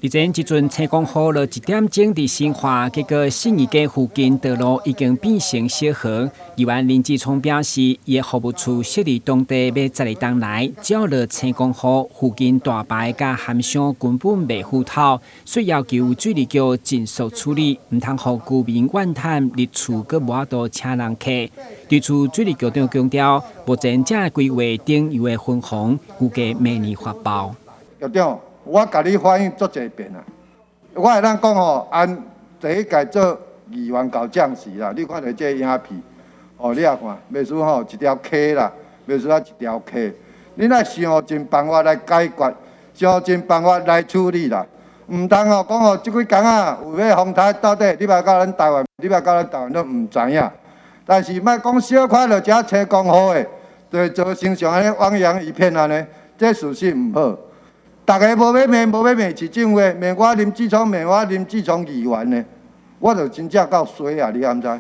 而前這陣青光雨落一點鐘佇新化，結果信義街附近道路已經變成小河。議員林志聰表示，伊的服務處設佇當地欲十二冬來，只要落青光雨，附近大排佮涵箱根本袂浮透，所以要求水利局盡速處理，毋通予居民怨嘆入厝閣無法度請人客。對此，水利局長強調，目前正規劃頂游的分洪，預計明年發包。局長，我共你反映足濟遍啊！我會當講吼，按第一屆做議員到這時啦，你看著這影片，哦，你也看，袂輸吼一條溪啦，袂輸啊一條溪。你若想盡辦法來解決，想盡辦法來處理啦，毋通吼講吼，這幾工啊有欲風台到底，你捌到咱台灣，你捌到咱台灣攏毋知影。但是莫講小可落遮青光雨的，就會造成像按呢汪洋一片按呢，這事實毋好。逐个無欲罵，無欲罵市政府，罵我林志聰，罵我林志聰議員呢，我就真正夠衰啊！你敢知？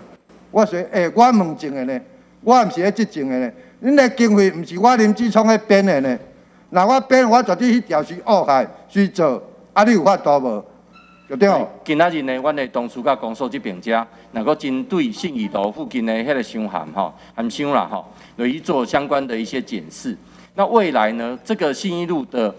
我說，欸，我問政的呢，我毋是咧執政的呢，恁的經費毋是我林志聰咧編的呢。若我編，我絕對彼條是惡害，去做，啊，你有法度無？就對。今仔日呢，阮的同事佮公所這邊遮，能夠針對信義路附近的彼个箱涵吼，涵箱啦吼，來去做相關的一些檢視。那未來呢，這個信義路的，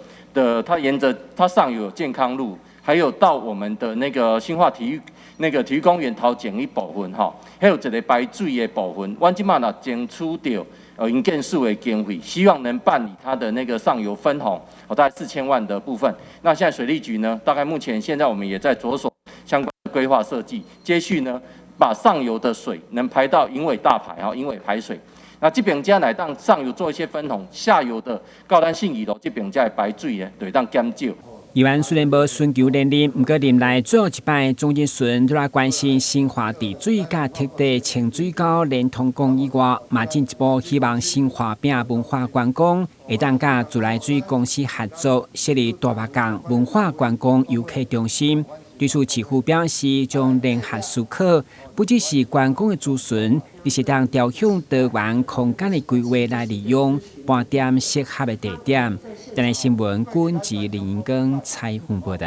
它沿着它上游有健康路，還有到我們的那個新化體育那個體育公園頭前一部分吼，還有一個排水的部分，阮這馬若爭取著營建署的經費，希望能辦理它的那個上游分洪，哦，大概4000萬的部分。那現在水利局呢，大概目前現在我們也在着手相關的規劃設計，接續呢，把上游的水能排到營尾大排，吼，營尾排水。那這邊將來當上游做一些分洪，下游的到咱信義路這邊才會排水的，就會當減少。議員雖然無尋求連任，毋過任內最後一擺，鍾日順除了關心新化治水佮特地清水溝連通港以外，嘛進一步希望新化拼文化觀光，會當佮自來水公司合作設立大峇港文化觀光遊客中心。對此，市府表示將聯合思考，不只是觀光的諮詢，而是當調向多元空間的規劃來利用，盤點適合的地點。電視新聞，軍籍林英光採訪報道。